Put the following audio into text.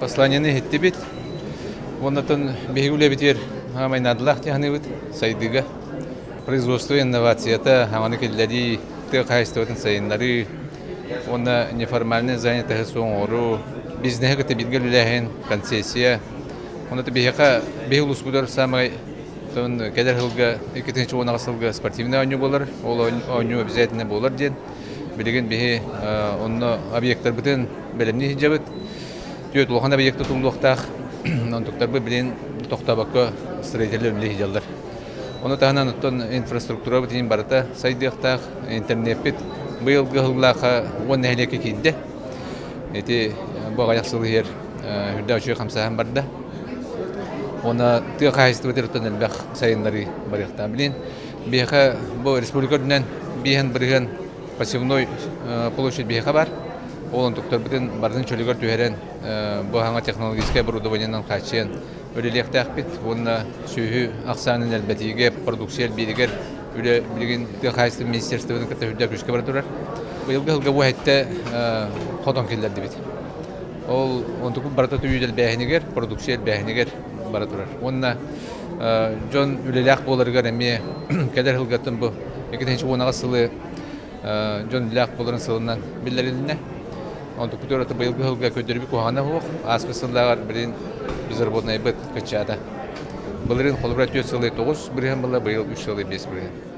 Посланиены иһиттибит. Уоннатан биһиги үлэбитигэр саамай наадалаах дии саныыбыт сайдыыга. Производство инновацията, хаҥаны киллэрии, тыа хаһаайыстыбатын сайыннарыы уонна неформальнай занятоһы оҥоруу, бизнеһи кытта бииргэ үлэлээһин, концессия. Онно биһиэхэ биһи улууспутугар саамай кэлэр сылга 2010 сылга спортивнай оонньуу буолар. Ол оонньуу обязательно буолар диэн. Билигин биһи онно объектарбытын бэлэмнии сылдьабыт. Түөрт улахан объект тутуллуохтаах. Онтуктарбыт билигин тохтообокко строителлэр үлэлии сылдьаллар. Ону таһынан оттон инфраструктурабыт иһин барыта сайдыахтаах. Интернеппит быйылгы сыллаахха 10 нэһилиэккэ киирдэ. Ити бу аҕыйах сыл иһигэр үрдээх үчүгэй хамсааһын барда. Уонна тыа хаһаайыстыбатыттан элбэх сайыннарыы барыахтаах. Билигин биһиэхэ бу республика үрдүнэн 5% посевной площадь биһиэхэ бар. Ол онтуктарбытын барытын чөлүгэр түһэрэн бу саҥа технологическай оборудованиенан хааччыйан үлэлиэхтээхпит уонна сүөһү ахсаанын элбэтиигэ, продукция элбииригэр үлэ билигин тыа хаһаайыстыбатын министерствотын кытта үрдээх күүскэ бара турар. Быйылгы сылга бу эһэттэ хотон киллэрдибит. Ол онтукпут барыта үүт элбээһинигэр, продукция элбээһинигэр бара турар. Уонна дьон үлэлээх буоларыгар эмиэ кэлэр сылгаттан бу 2010 сылы дьон үлэлээх буоларын сылынан биллэрилиннэ. Онтукпутугар быйылгы сылга көрдөрүүбүт куһаҕана суох. Ааспыт сыллааҕар билигин безработнайбыт кыччаата. Былырыын холобура 4 сылы 9 бырыһыан буолла, быйыл 3 сылы 5 бырыһыан.